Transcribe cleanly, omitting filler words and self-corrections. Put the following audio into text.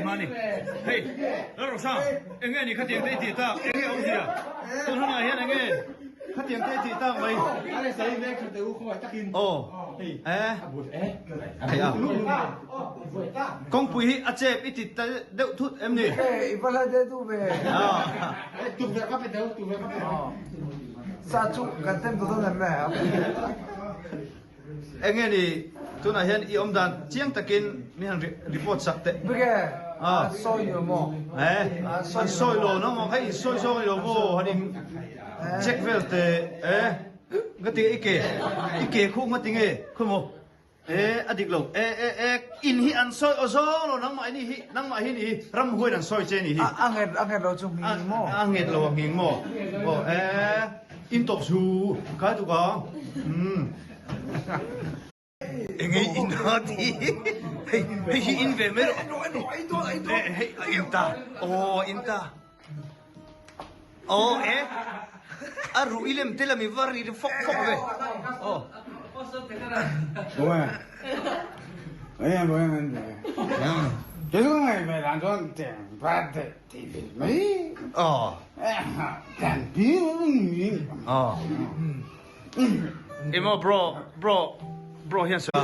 hmani. Hei, Lalrosa, enge ni khatiang te i tih tak? Enge awmzia? Tun hunah hian enge khatiang te i tih tak mai? Aw, e, hei a. Kawngpui hi a chep i ti ta deuh thut em ni? Enge ni tunah hian i awm dan chiang takin mi han report sak teh. An sawi lo maw? An sawi lo no maw? Hei in sawi zawng ni lo maw? Han in check vel teh e. Nga tinge i ke i ke khuh nga tinge khawi maw? E a dik lo e e e in hi an sawi aw zawng lo nangmah ni hi nangmah hi ni hi ramhuain an sawi che ni hi. A nget a nget lo chu nghing maw? A nget lo a nghing maw? Aw e in tawp chu kai tuk ang umm. Enge in ha ti hei hei hi in ve mai rawh hei a in ta aw in ta. Aw e a ruh i lem te lam i va ri fawk fawk ve aw. Aw. Aw. Emaw bro bro bro hian sawi a.